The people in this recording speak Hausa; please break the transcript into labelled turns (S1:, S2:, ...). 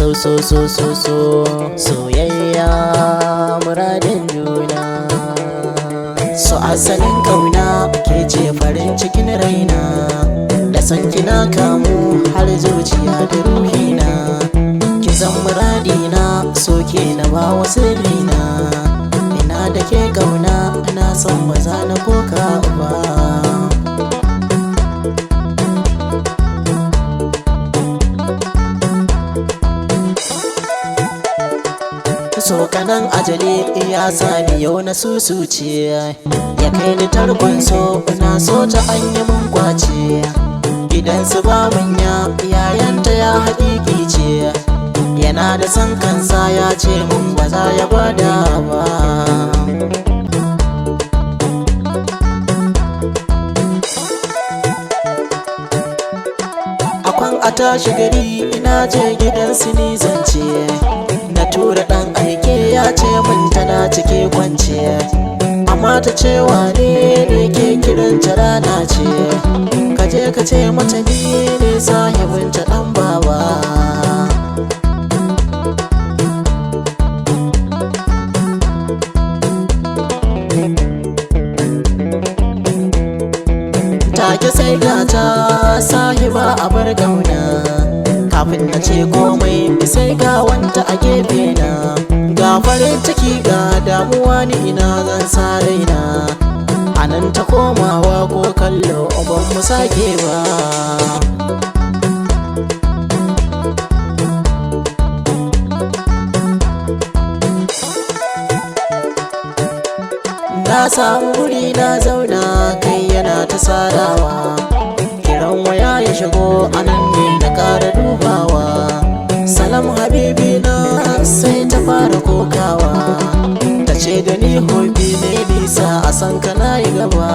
S1: So so so so so soyayya muradin juna. So asalin kauna, ke ce farin cikin raina. Da san kina kamu har zuciya da ruhina. Ki zan muradina, so ke na ba wa sirrina. Ina da ke kauna, na san ba za na koka ba. So kanan ajali ya sani yau na susuce, ya kai ni tarkon so na so ta an yi mun kwace. Gidansu ba manya, yayanta ya haƙiƙi ce. Yana da san kansa, ya ce mun ba za ya bada ba. Akwan a tashi gari ina je gidansu ni zance. Na tura ɗan aike, ya ce mun tana cike kwance. Amma ta ce wane ne ke kiran ta, rana ce. Ka je ka ce mata ni ne sahibinta ɗan baba. Take sai gata sahiba a bar gauna. Kafin na ce komai sai ga wanta a gefe na. Ga farin ciki ga damuwa, ni ina zan sa raina. Anan ta komawa ko kallo ban mu sake ba. Na samu wuri na zauna, kai yana ta sarawa. Kiran waya ya shigo, anan ne na ƙara dubawa. Salam habibi na, sai ta fara kokawa. Ta ce da ni hobi ne nisa a san ka na yi gaba.